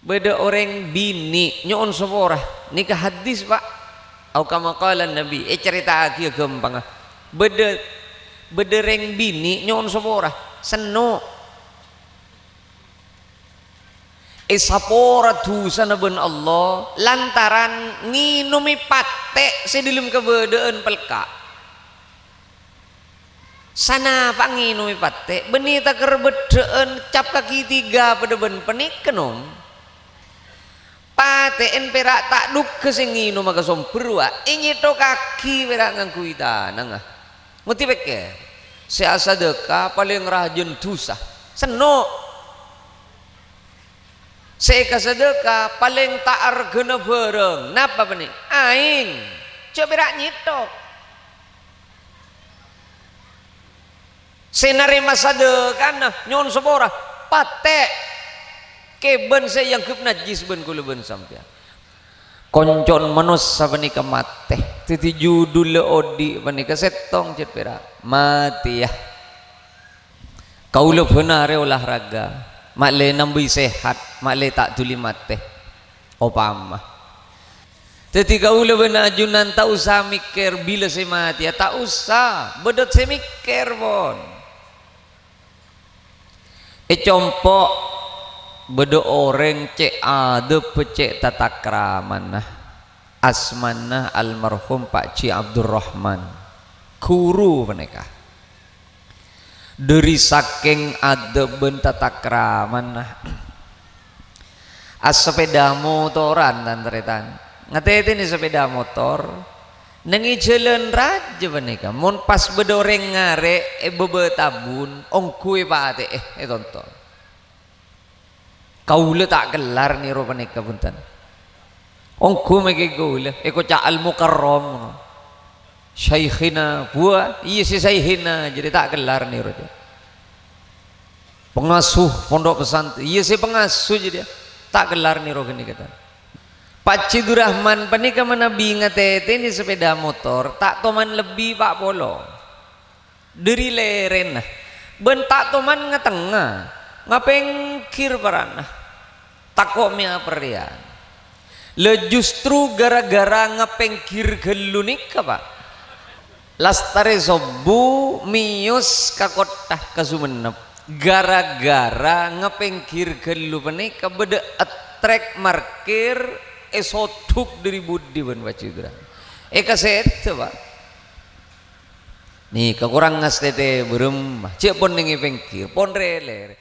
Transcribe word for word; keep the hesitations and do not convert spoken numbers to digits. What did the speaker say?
Bâdâ orèng binè' nyo'on sapora. Nèka hadis, Pa'. Au kama qala Nabi, ècarèta'aghiyâ ghâmpangnga. Bâdâ, bâdâ rèng binè' nyo'on sapora, senno'. Èsapora dhusana bân Allah lantaran ngènomè patè' sè dhâlem kabâdâ'ân pelka'. Sanapa'a ngènomè patè'? Bânnè takèr bâddhâ'ân cap kaki tiga padâ bân panèka, nom. Patè'èn pèra' ta' dhugghâ sè ngènoma ka sombher, wa, ènyèthokaghi pèra' ngangghuy tanangnga. Ngodhi pèkkèr, sè asadâka palèng rajâna dhusa, senno'. Sè èkasadâka palèng ta' arghâna bhârâng, napa bânnè? Aèng. Jhâ' pèra' nyèthok. Sè narèma sadâkana nyo'on sapora, patè'. Kèbân sè èangghep najjhis bân kaulâ bân sampèyan. Konco'na manossa panèka matè. Dhâddhi judhulla odi' panèka sèttong, cè' pèra'. Matèya. Kaulâ bân arè olahraga, ma'lè nambâi sehat, ma'lè ta' dhuli matè. Opama. Dhâddhi kaulâ bân ajunan ta' osa mèkkèr bilâ sè matèya, ta' osa. Bâdâ sè mèkkèr, pon. È compo' bâdâ orèng cè' adâbbhâ cè' tatakramana. Asmana almarhum Pa' Ji Abdurrahman. Ghuru panèka. Dhâri sakèng adâb bân tatakramana, asapèda motoran, tan-tarètan. Ngatètènè sapèda motor, neng è jhâlân rajâ panèka. Mon pas bâdâ orèng ngarè' è bâbâ tabun, ongghu èpatè'è, ètonton. Kaulâ ta' kellar nèro panèka, bhunten. Ongghu mèkkè kaulâ, èkoca' Al-Mukarram, ngono. Syaikhina, buwâ, iyâ sè syaikhina, jârèya ta' kellar nèro, jâ. Pengasuh pondok pesantren, iyâ sè pengasuh, jârèya ta' kellar nèro ghânèka, tan. Pa' Ji Durrahman panèka manabi ngatètènè sapèda motor, ta' toman lebbi pa' polo. Dhâri lèrèna, bân ta' toman ngatengnga, ngapèngghir parana, tako' mèyaperrèyan. La justru ghârâ-ghârâ ngapèngghir ghâllu nèka, Pa', lastarè sobbhu mèyos ka kottha, ka Songennep. Ghârâ-ghârâ ngapèngghir ghâllu panèka bâdâ trek markir èsodhuk dhâri budi bân Pa' Ji Durrahman. Èkasèdhâ, Pa'. Nèka korang ngastètè bârâmma, cè' pon neng è pèngghir, pon rè-lèrè.